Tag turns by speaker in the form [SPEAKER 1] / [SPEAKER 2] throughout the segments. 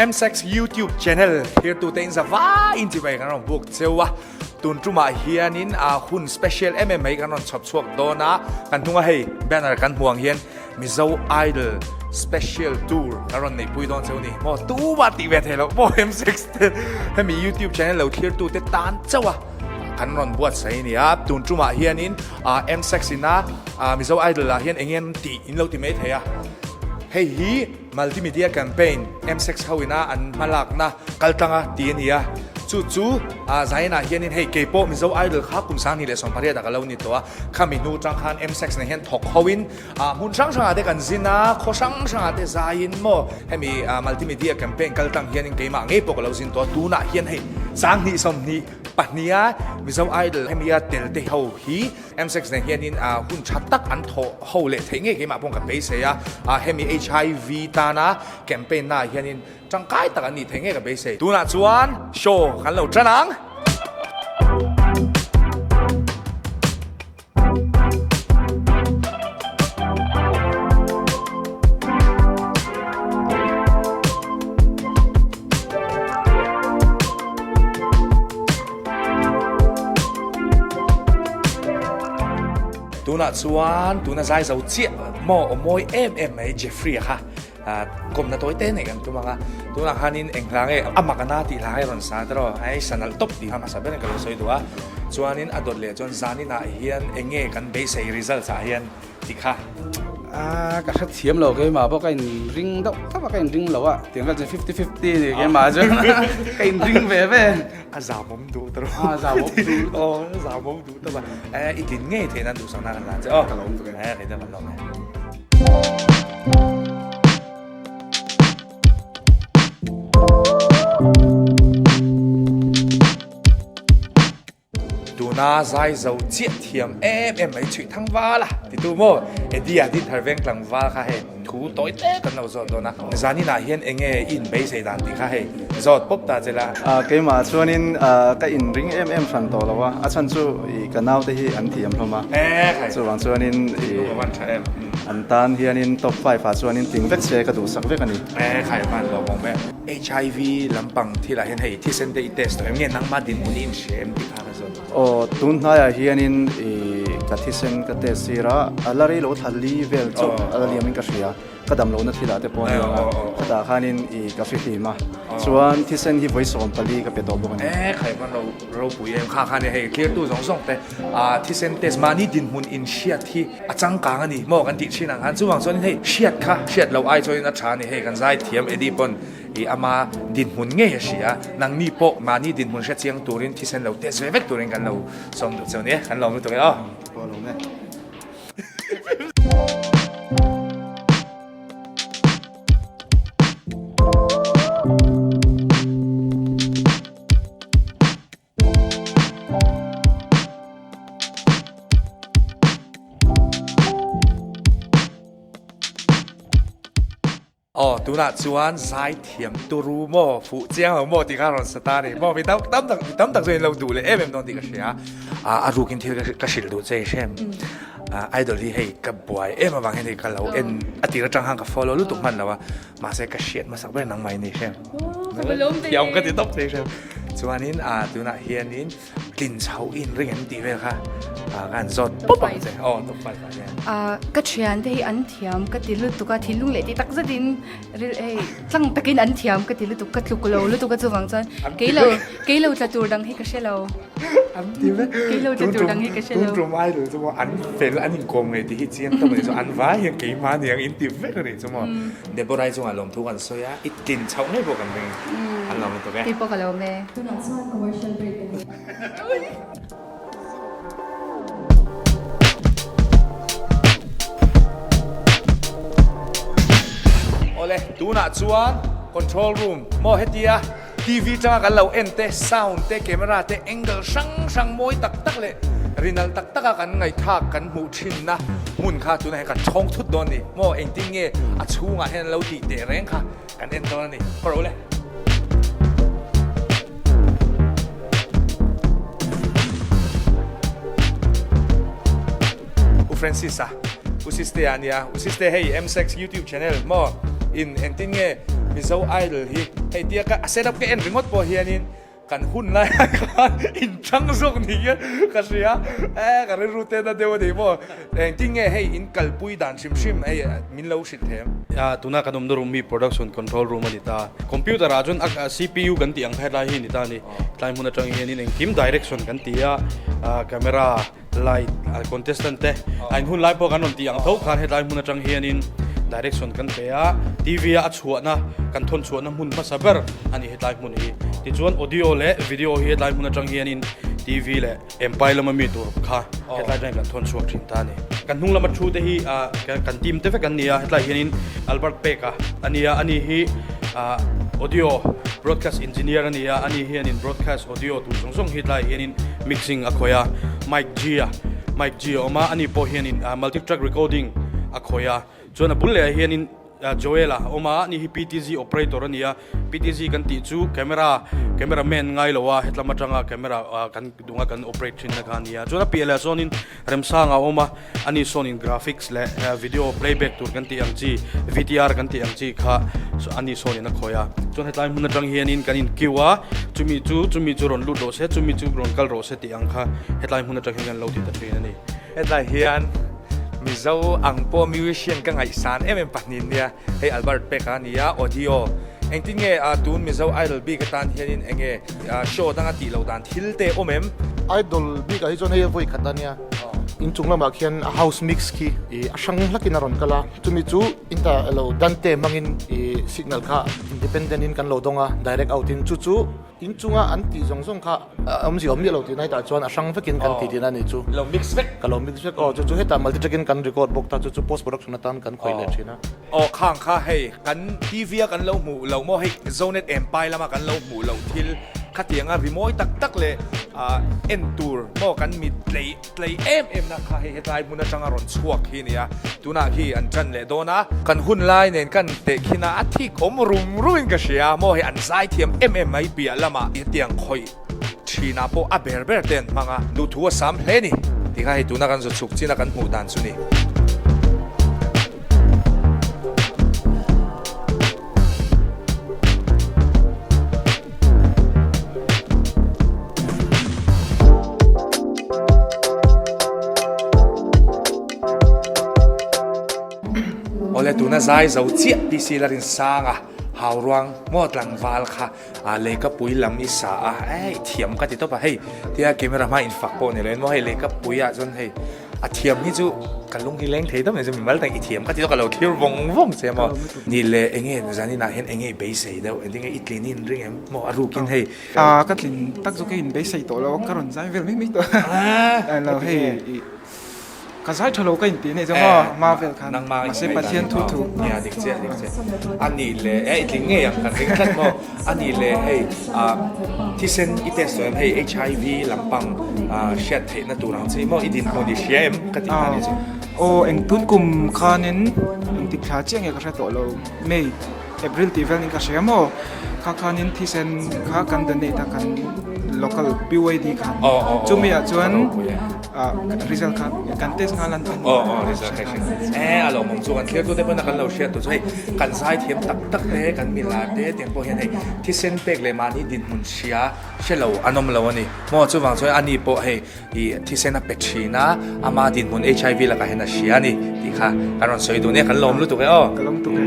[SPEAKER 1] MSEX YouTube channel thirtute in za vai in chibai kan rawn buk cheu a. Tun tumah hianin a hun special em em mai kan rawn chhawp chhuak dawn a. Kan hnunga hei banner kan hmuh ang hian Mizo Idol special tour kan rawn neihpui dawn cheu ni. Maw tumah tih ve thei loh maw MSEX te hemi YouTube channel lo thirtute tan chauh a kan rawn buatsaih a ni a. Tun tumah hianin MSEX ina Mizo Idol ah hian eng nge tih in lo ti mai thei a. Hei hi Multimedia Campaign, MSEX ho ina an hmalakna kaltlanga ti a ni a, chu chu Zainah hianin hei kei pawh Mizo Idol kha kum 2018 ah ka lo ni tawh a, khami hnu atang khan MSEX nen hian thawk hoin hmun hrang hrangah te kan zin a, khaw hrang hrangah te zaiin maw hemi Multimedia Campaign kaltlang hianin keimah ngei pawh ka lo zin tawh a, tunah hian hei 2022 a Mizo Idol hemia tel te ho hi MSEX nen hianin hun tha tak an thawh ho leh theih ngei keimah pawh ka beisei a, hemi HIV tana campaign naah hianin tangkai tak an nih theih ngei ka beisei. Tunah chuan show kan lo tan ang. Tunah chuan tuna zai zo chiah maw aw mawi em em mai Jeffrey a kha kawmna tawi te nei kan tum ang a, tunah khanin eng hla nge a mak ana tih hla hi a rawn sa tiraw hei sa nalh tawp tih kha hmasa ber in ka lo sawi duh a, chuanin a dawt leh chuan zaninah hian eng nge kan beisei results ah hian Ti kha.
[SPEAKER 2] A ka hre thiam lo keimah pawh ka in ring deuh tawp a ka in ring lo a tiang vel chuan fifty fifty ni keimah chuan ka in ring ve ve.
[SPEAKER 1] A zamawm duh ta rawh.
[SPEAKER 2] A zamawm duh.
[SPEAKER 1] Aw a zamawm duh tawp a. E i tlin ngei theih nan duhsakna kan lan che aw.
[SPEAKER 2] Ka lawm tuk e.
[SPEAKER 1] E kei te kan lawm e. Tuna zai zo chiah thiam em em mai chhuih thang val a titu maw Eddie a din thar veng tlangval kha hei thu tawi te kan lo zawt dawn a zanin ah hian enge i in beisei dan tih kha hei zawt pawp ta che la.
[SPEAKER 3] Keimah chuanin ka in ring em em hran tawh lo a, a chhan chu i ka naute hi an thiam hlawm a, chuvang chuanin i an tan hianin top five ah chuanin tling vek se ka duhsak vek a ni.
[SPEAKER 1] Khai van lo awm e. HIV lampang thilah hian hei thisen te i test tawh em nge nangmah dinhmun i inhre em tih kha ka zawt.
[SPEAKER 3] Aw tun hnaiah hianin i ka thisen ka test sir a, a la rei lo thla li vel chauh a la liam in ka hria, ka dam lohna thilah te pawh a ni ang a, khatah khanin i ka fihlim a, chuan thisen hi vawi 14 ka pe tawh bawk a ni.
[SPEAKER 1] E khai van ro ropui em kha khan hei clear tu zawng zawng te thisen test mahni dinhmun inhriat hi A changkang a ni maw kan tih thin ang khan chuvang chuanin hei hriat kha hriat loh ai chuanin a tha a ni hei kan zai thiam Eddie pawn ih ama dinhmun ngei a hria nangni pawh mahni dinhmun hre chiang turin thisen lo test ve vek turin kan lo sawm duh cheu a ni e kan lawm lutuk e aw.
[SPEAKER 3] Aw lawm e.
[SPEAKER 1] Aw tunah chuan zaithiam turu maw fuh chiang lo maw tih kha rawn sa ta a ni maw mi tam tam tak mi tam tak chuan in lo duh leh em em dawn tih ka hria a a rukin thil ka hrilh duh che i hrem idol hi hei ka buai em avang hian hei ka lo en a tir atang khan ka follow lutuk hman lo a mahse ka hriat hmasak ber nangmah in i hrem thiam ka ti tawp thei hrem chuanin ah tunah hianin tlin chho in ring em tih vel kha ah ka han zawt pawp ang che aw top five ah hian
[SPEAKER 4] ah ka thian te hi an thiam ka ti lutuk a thinlung leh ti tak zetin ril hei tlang takin an thiam ka ti lutuk ka tluk lo lutuk a chuvang chuan kei lo kei lo tla tur dang hi ka hre lo
[SPEAKER 1] an ti vek
[SPEAKER 4] kei lo tla tur dang hi ka hre lo
[SPEAKER 1] tun tum idol chu maw an fel an inkawm ngei tih hi chiang tawp a ni chu an vai hian keimah aniang in ti vek a ni chu maw Deborah-i chungah lawmthu kan sawi a, i tlin chhoh ngei pawh kan ring an lawm lutuk e.
[SPEAKER 4] Kei pawh ka lawm e.
[SPEAKER 5] Tunah chuan commercial break a ni.
[SPEAKER 1] Awle, tunah chuan control room maw hetia TV tanga kan lo en te, sound te, camera te, angle hrang hrang mawi tak tak leh rinal tak taka kan ngaihthlak kan hmuh thinna hmun kha tunah hian kan chhawng thut dawn a ni. Maw engtin nge a chhungah hian an lo tih teh reng kha kan en dawn a ni. Ka ro le. U Francis a, U Siste a nia. U Siste hei MSEX YouTube channel maw in engtin nge Mizo Idol hi hei tia ka a setup ka en ringawt pawh hianin kan hun lai ah khan inchang zawk ni hian ka hria e ka rilru te na deuh a ni maw engtin nge hei in kalpui dan hrim hrim hei min lo hrilh them.
[SPEAKER 6] Tuna kan awmna room hi production control room a ni ta. Computer ah chuan a CPU kan tih ang kha hetlai hi a ni ta a ni. Tlai hmun atang hianin engkim direction kan ti a, camera, light, contestant te a inhun lai pawh kan rawn tih ang tho khan hetlai hmun atang hianin direction kan pe a, TV a a chhuahna kan thawn chhuahna hmun hmasa ber a ni hetlai hmun hi. Tichuan audio leh video hi hetlai hmun atang hianin TV leh Empire lama mi tur kha hetlai atangin kan thawn chhuak thin ta a ni. Kan hnung lama thu te hi kan team te vek an ni a, hetlai hianin Albert Peka a ni a, ani hi audio broadcast engineer a ni a, ani hianin broadcast audio tur zawng zawng hi tlaiah hianin mixing a khawih a, Mike G a Mike G a awm a, ani pawh hianin multi track recording a khawih a, chuan a bul lehah hianin Joel a awm a, ani hi PTZ operator a ni a, PTZ kan tih chu camera camera man ngai lo a, hetlam atanga camera kan dunga kan operate thin na kha a ni a, chuan a piah lehah sawnin Remsanga a awm a, ani sawnin graphics leh video playback tur kan tih ang chi VTR kan tih ang chi kha ani sawnin a khawi a, chuan hetlai hmun atang hianin kan in queue a, chumi chu chumi chu rawn lut rawh se chumi chu rawn kal rawh se tih ang kha hetlai hmun atang hian kan lo ti ta thin a ni.
[SPEAKER 1] Hetlai hian Mizo ang pawh musician ka ngaihsan em em pahnih nia, hei Albert Peka a ni a, audio engtin nge tun Mizo Idol bik atan hianin enge show danga tih loh dan thil te awm em?
[SPEAKER 7] Idol bikah hi chuan hei a vawi khat a nia, inchung lamah khian a house mix khi a hrang hlakin a rawn kal a, chumi chu inta elo Dante hmangin signal kha independent in kan lo dawng a, direct out in chu chu inchunga an tih zawng zawng kha a awmzia awm miah lo tih na hetah chuan a hrang vekin kan ti tihna a ni chu.
[SPEAKER 1] Lo mix vek.
[SPEAKER 7] Ka lo mix vek aw, chu chu hetah multi track in kan record bawk ta, chu chu post production atan kan khawih leh thin a.
[SPEAKER 1] Aw khang kha hei kan TV a kan lo hmuh loh maw hei Zonet Empire lama kan lo hmuh loh thil khatianga rimawi tak tak leh en tur maw kan mit tlei tlei em em na kha hei hetlai hmun atanga rawn chhuak hi nia tunah khi an tan leh dawn a kan hun lai nen kan tehkhin a a thik awm rum rum in ka hria maw hei an zai thiam em em mai piah lamah hetiang khawih thinah pawh a ber ber te an hmang a, duhthu a sam hle ni tih kha hei tuna kan zawt chhuk chin a kan hmuh dan chu ni. Awle tuna zai zo chiah PC la rin sang a, hauruang maw tlangval kha A lehkapui lam i sa a, eh i thiam ka ti tawp a, hei tia camera hma infak pawh ni lo in maw hei lehkapui ah chuan hei a thiam hi chu ka lung hi leng thei tawp mai chu mimal tak i thiam ka ti tawp ka lo thlir vawng vawng che maw ni le enge zanin ah hian enge i beisei deuh engtin nge i tlin in ring em maw a rukin hei
[SPEAKER 8] A ka tlin tak zawk in beisei tawh lo ka rawn zai vel mai mai tawh a lo hei i Ka zai tha lo ka inti nei zawng a, hma vel khan mahse Pathian thu thu.
[SPEAKER 1] Nia dik chiah dik chiah. A nih leh eh i tling ngei ang kan ring tlat maw. A nih leh hei ah thisen i test tawh em hei HIV lampang ah hriat theihna tur ang chi maw i dinhmun i hria em ka tih kha ni chu.
[SPEAKER 8] Aw eng tun kum khanin engtik thla chiah nge ka hre tawh lo May April tih vel in ka hria maw kha khanin thisen kha kan donate a kan local PYD khan chumi ah chuan result kha kan test nghal an
[SPEAKER 1] aw aw result kha hria e a lawmawm chu kan thlir tute pawn a kan lo hriat tur chu hei kan zai thiam tak tak te kan milar te tiang pawh hian hei thisen pek leh mahni dinhmun hria hre lo an awm lo a ni maw chuvang chuan ani pawh hei i thisen a pe thin a ama dinhmun HIV lakah hian a hria a ni tih kha kan rawn sawi duh nia kan lawm lutuk e aw
[SPEAKER 8] ka lawm lutuk e.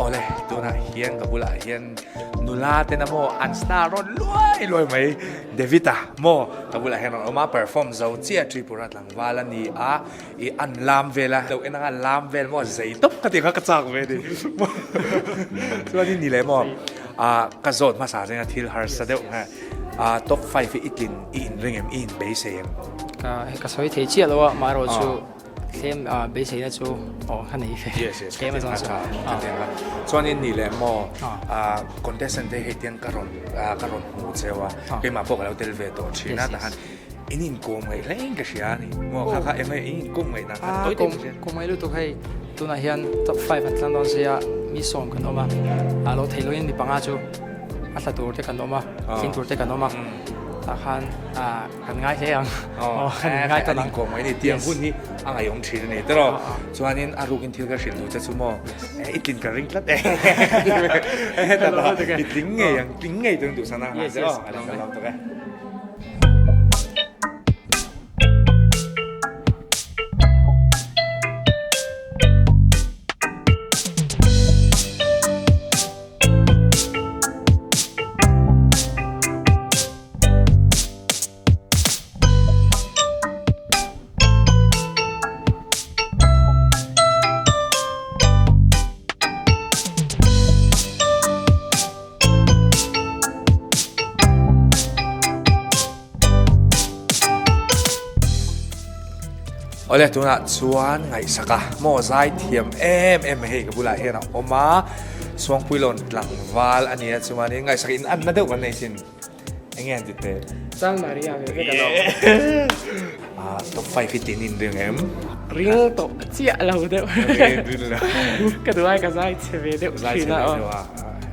[SPEAKER 1] Awle tunah hian ka bulah hian nula te na maw an star rawn luai luai mai David a maw ka bulah hian rawn awm a perform zo chiah Tripura tlangval a ni a ih an lam vel a lo en anga lam vel maw zei tawp ka tih kha ka chak ve a ni chuan in ni leh maw ah ka zawt hmasa zenga thil harsa deuh kha ah top five hi i tlin i inring em i inbeisei em
[SPEAKER 9] ka ka sawi thei chiah lo a amaherawhchu Tlem beiseina chu aw ka nei ve.
[SPEAKER 1] Yes yes tlem a tha ka ti ang a. Chuanin ni leh maw contestant te hei tiang ka rawn ka rawn hmu cheu a keimah pawh ka lo tel ve tawh thin a tahan in inkawm ngaih hle in ka hria a ni maw kha kha eng nge in inkawm ngaih dan kha tawi tawi ka hria.
[SPEAKER 9] Kawm ngaih lutuk hei. Tunah hian top 5 an tlang dawn sia mi sawm kan awm a, a lo theih loin mi panga chu a tla tur te kan awm a, tling tur te kan awm a, tah khan kan ngai hle ang.
[SPEAKER 1] Kan ngai tawn ang. Kawm mai ni tiang hun hi a ngaihawm thin a ni tiraw. Chuanin a rukin thil ka hrilh duh che chu maw i tlin ka ring tlat e. I tling ngei ang, tling ngei tur in duhsan a nghal che aw. A lo tuk e. Awle tunah chuan ngaihsak a maw zai thiam em em hei ka bulah hian a awm a Suangpuilawn tlangval a nia chuanin ngaihsak in anna deuh kan nei thin eng nge an ti teh
[SPEAKER 10] Chang Maria ve vek alo
[SPEAKER 1] Ah top 5 hi tin in ring em
[SPEAKER 10] Ring tawh chiah lo deuh Ka duh ai ka zai chhe ve deuh thin a aw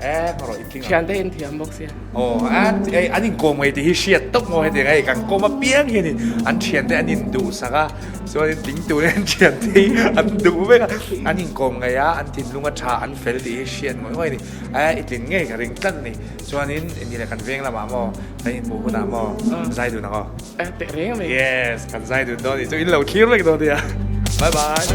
[SPEAKER 1] Eh ka rawh i tling ang
[SPEAKER 10] Thiante in thiam bawk sia
[SPEAKER 1] Aw a hei an inkawm ngei tih hi hriat tawp maw hetiang hei kan kawm apiang hianin an thiante an induhsak a chuanin tling turin an thiante hi an duh vek a an inkawm ngei a an thinlung a tha an fel tih hi hriat ngawih ngawih a ni eh i tlin ngei ka ring tlat a ni chuanin ni leh kan veng lamah maw kan inhmuh hunah maw zai dun ang aw
[SPEAKER 10] Eh teh reng mai
[SPEAKER 1] yes kan zai dun dawn a ni chu in lo thlir vek dawn nia bye bye.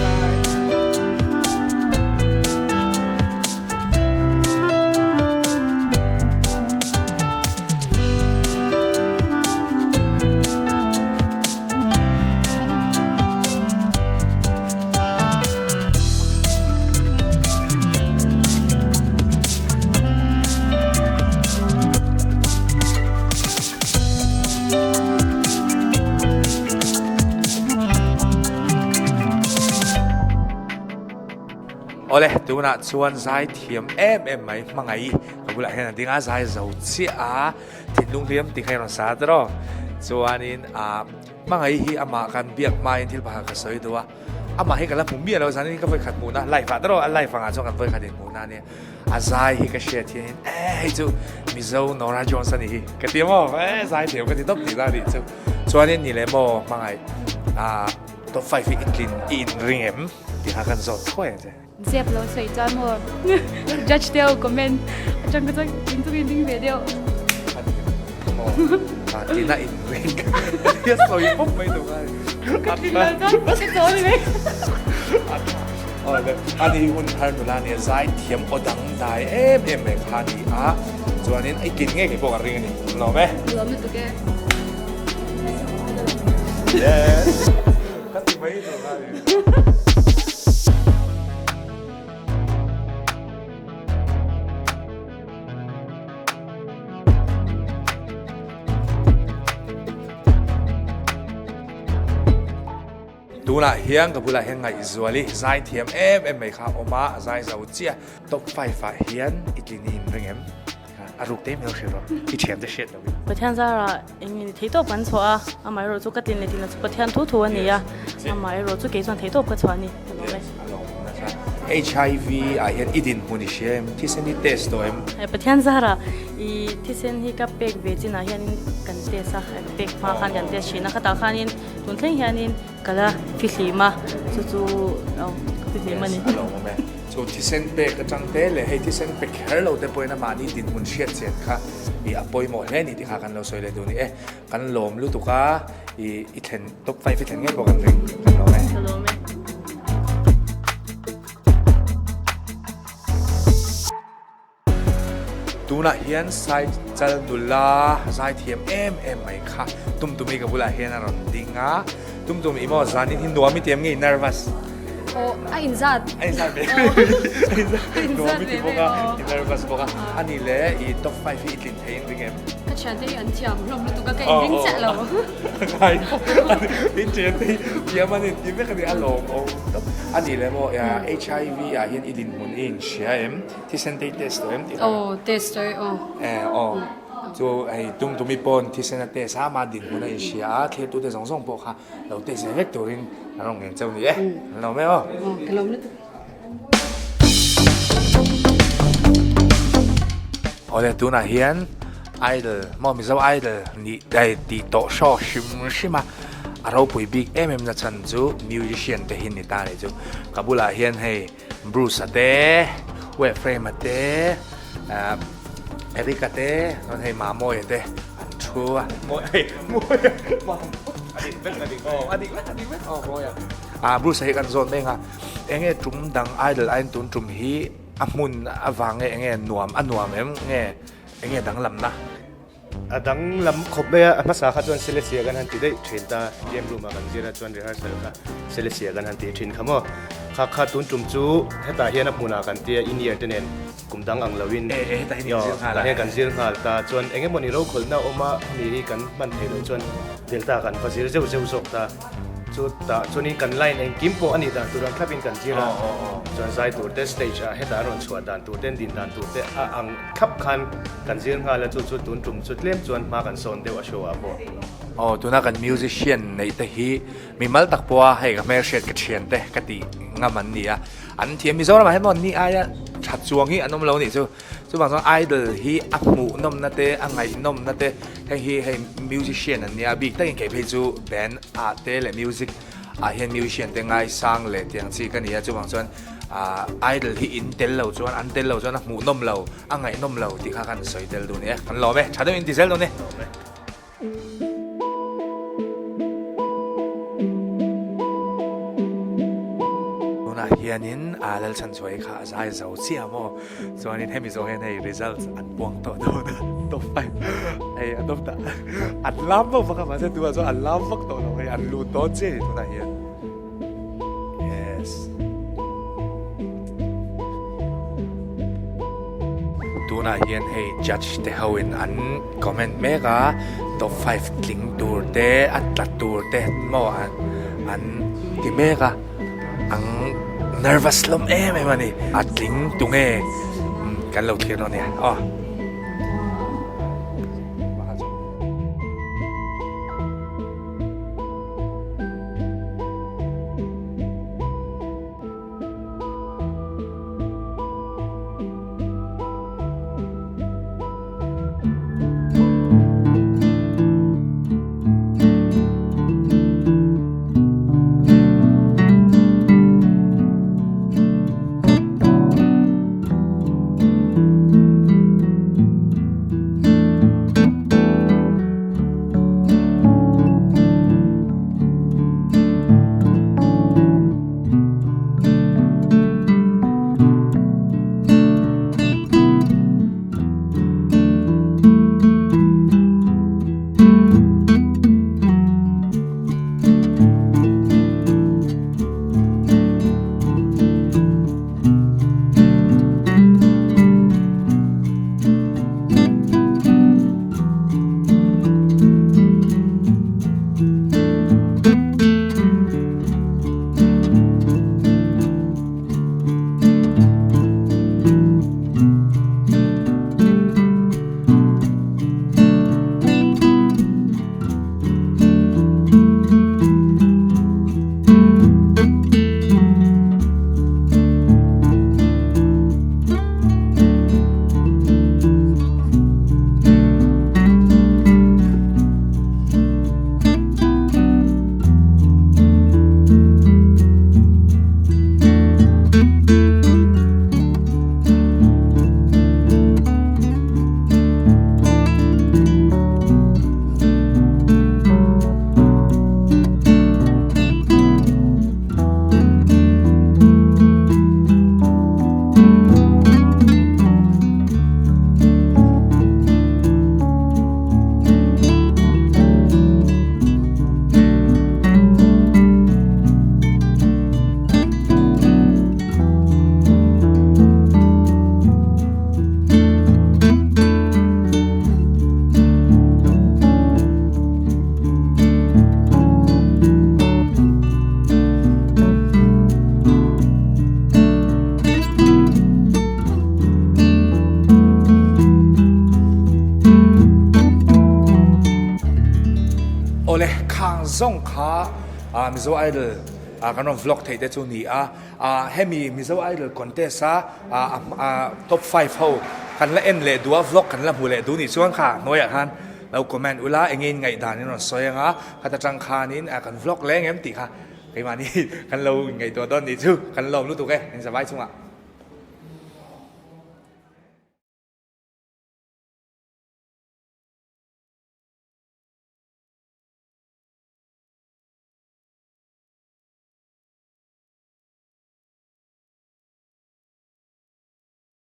[SPEAKER 1] Awle tunah chuan zai thiam em em mai hmangaih ka bulah hian a ding a zai zo chiah a thinlung hliam tih kha i rawn sa tiraw chuanin ah hmangaih hi amah kan biak hmain thil pakhat ka sawi duh a amah hi ka la hmu miah lo zanin ka vawikhat hmuhna live ah tiraw a live angah chuan kan vawikhat inhmuhna a nia. A zai hi ka hriat hianin eh hei chu Mizo Norah Jones a nih hi ka ti maw eh zai thiam ka ti tawp tih la nih chu chuanin ni leh maw hmangaih ah top 5 hi i tlin i in ring em tih kha kan zawt thuai ang che.
[SPEAKER 4] Zep lo sawi chuan maw judge deuh comment atang ka chuan in chu in ring ve deuh.
[SPEAKER 1] Maw ah tina in ring ka sawi pawp mai tur a ni.
[SPEAKER 4] Ka tlin lo chuan ka chawl ni mai.
[SPEAKER 1] A ni hun thar nula nia zai thiam aw dang dai em em mai kha a ni a, chuanin i tlin ngei ngei pawh kan ring a ni, lawm e.
[SPEAKER 4] Lawm lutuk e.
[SPEAKER 1] Yes. Ka ti mai tur kha a ni. Tunah hian ka bulah hian Ngaihzuali zai thiam em em mai kha a awm a, a zai zo chiah. Top 5 ah hian i tlin i inring em? A ruk te hmel hrilh rawh, i thiam te hriat loh in.
[SPEAKER 11] Pathian zarah eng nge ni theihtawp kan chhuah a, amaherawh chu ka tlin leh tlin lo chu Pathian thu thu a ni a, amaherawh chu kei chuan theihtawp ka chhuah a ni, ka lawm e.
[SPEAKER 1] A lawm nasa. HIV ah hian i dinhmun i hria em? Thisen i test tawh em?
[SPEAKER 11] Pathian zarah i thisen hi ka pek ve chinah hianin kan test a, pek hma khan kan test thin a, khatah khanin Tun thleng hianin ka la fihlim a, chu chu ka fihlim a ni.
[SPEAKER 1] A lawmawm e. Chu thisen pek atang te leh hei thisen pe kher lo te pawhin a mahni dinhmun hriat chian kha i a pawimawh hle ni tih kha kan lo sawi leh duh ni e. Kan lawm lutuk a, i i thlen top 5 i thlen ngei pawh kan ring. Kan lawm e.
[SPEAKER 11] Ka lawm e.
[SPEAKER 1] Tunah hian Sai Chal nula zai thiam em em mai kha Tumtumi ka bulah hian a rawn ding a, Tumtum i maw zanin hi nuam i ti em nge i nervous?
[SPEAKER 5] Aw a inzat.
[SPEAKER 1] A inzat ve
[SPEAKER 5] A inzat
[SPEAKER 1] Nuam i ti
[SPEAKER 5] ve
[SPEAKER 1] bawk
[SPEAKER 5] ve
[SPEAKER 1] a,
[SPEAKER 5] aw.
[SPEAKER 1] i nervous bawk a. A nih le i top 5 hi i tlin thei in ring em?
[SPEAKER 5] Ka thiante hi an thiam hlawm lutuk a ka inring chiah lo.
[SPEAKER 1] Ngai i thiante hi thiam an inti vek a ni a lawmawm tawp. A nih le maw HIV ah hian i dinhmun i inhria em? Thisen te i test tawh em tih kha?
[SPEAKER 5] Aw test tawh e aw.
[SPEAKER 1] Eh aw chu hei tum tumi pawn thisen a test a ama dinhmun a inhria a thlir tute zawng zawng pawh kha lo test ve vek turin an rawn ngen chauh ni e. An lawm e aw.
[SPEAKER 5] Aw ka lawm lutuk.
[SPEAKER 1] Awle tunah hian Idol maw Mizo Idol nih tih tawh hraw hrim hrim a, a ropui bik em em na chhan chu musician te hi ni ta nih chu. Ka bulah hian hei Bruce-a te, Weframe-a te, Eric-a te, chuan hei Mamawia te an thu a. Mawia, Mamawia, a dik vek a dik aw, a dik vek a dik vek aw Mawia. Bruce-a hi kan zawn mek a, enge tum dang Idol aiin tun tum hi a hmun avang nge enge nuam a nuam em nge enge danglamna?
[SPEAKER 12] A danglam khawp mai a, a hmasa kha chuan Selesia kan han ti daih thin ta, game room ah kan zir a chuan rehearsal kha Selesia kan han ti thin kha maw. Kha kha tun tum chu hetah hian a hmunah kan tia in-ear te nen kum dang ang loin tah hian kan zir nghal ta chuan eng emawni rokhawlhna awm a mi hi kan hman theih loh chuan Delta kan va zir zeuh zeuh zawk ta. Chu tah chuanin kan line engkim pawh a nih dan tur ang thlapin kan zir a, chuan zai tur te stage ah hetah an rawn chhuah dan tur te an din dan tur te a ang thlap khan kan zir nghal a, chu chu tun tum chu tlem chuan hma kan sawn deuh a show ah pawh.
[SPEAKER 1] Aw tuna kan musician neih te hi mimal tak pawha hei ka hmelhriat ka thian te ka tih ngam an ni a, an thiam Mizoramah hian maw ni aia tha chuang hi an awm lo a nih chu. Chuvang chuan Idol hi a hmuhnawmna te, a ngaihnawmna te, hei hi hei musician an nia bik takin kei phei chu band ah te leh music ah hian musician te ngaisang leh tiang chi ka ni a, chuvang chuan ah Idol hi in tel lo chuan an tel lo chuan a hmuhnawm lo, a ngaihnawm lo tih kha kan sawi tel duh a ni e, kan lawm e, tha deuhin ti zel dawn e. Tunah hianin a Lalchhanchhuaii kha a zai zo chiah maw? Chuanin hemi zawng hian hei results an puang tawh dawn a, top 5 hei an awm ta an lam vak vak a mahse tunah chuan an lam vak tawh lo hei an lut dawn chiah a ni tunah hian. Yes. Tunah hian hei judge te ho in an comment mek a, top 5 tling tur te a tla tur te maw an an ti mek a, ang nervous hlawm em em a ni, a tling tu nge kan lo thlir dawn nia aw. Awle khang zawng kha Mizo Idol kan rawn vlog theih te chu ni a, hemi Mizo Idol contest a top 5 ho. Kan la en leh duh a, vlog kan la hmu leh duh nih chuan kha hnuaiah khan lo comment ula, enge in ngaihdan in rawn sawi anga, khata tang khanin kan vlog leng em tih kha keimahni kan lo inngaihtuah dawn nih chu kan lawm lutuk e, in zavai chungah.